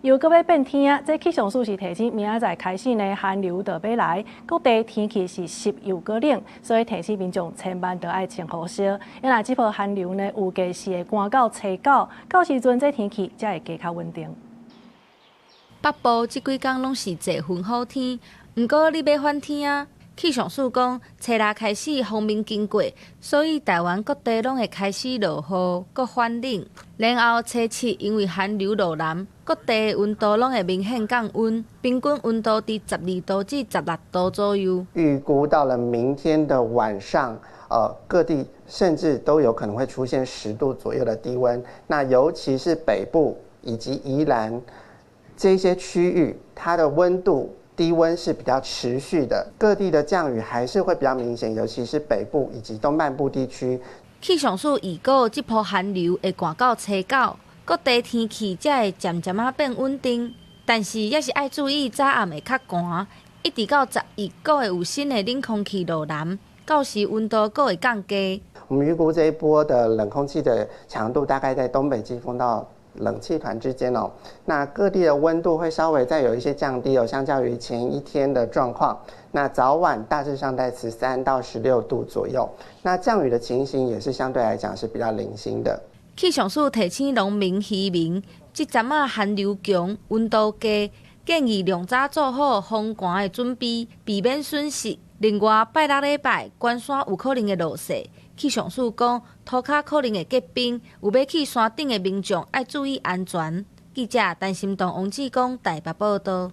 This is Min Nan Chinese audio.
又閣欲變天啊！這氣象署是提醒，明仔載開始呢，寒流就欲來，各地天氣是濕又閣冷，所以提醒民眾千萬著愛穿好些。因為這波寒流呢，預計是會寒到初九，到時陣這天氣才會加較穩定。北部這幾工攏是濟雲好天，毋過你欲反天啊！氣象署講，初六開始鋒面經過，所以台灣各地攏會開始落雨，閣反冷。然後初七因為寒流落南，各地溫度攏會明顯降溫，平均溫度佇12度至16度左右。預估到了明天的晚上，各地甚至都有可能會出現10度左右的低溫。那尤其是北部以及宜蘭這些區域，它的溫度低溫是比較持續的，各地的降雨還是會比較明顯，尤其是北部以及東半部地區。氣象署預告，這波寒流會寒到初九，各地天氣才會漸漸仔變穩定。但是猶是愛注意早暗會較寒，一直到11，閣會有新的冷空氣落南，到時溫度閣會降低。我們預估這一波的冷空氣的強度大概在東北季風到冷氣團之間哦，那各地的溫度會稍微再有一些降低哦，相較於前一天的狀況，那早晚大致上在13到16度左右。那降雨的情形也是相對來講是比較零星的。氣象署提醒農民漁民，這陣仔寒流強，溫度低，建議量早做好防寒的準備，避免損失。另外，拜六禮拜關山有可能會落雪。氣象署講，塗跤可能會結冰，有欲去山頂的民眾愛注意安全。記者陳心東、王志剛台北報道。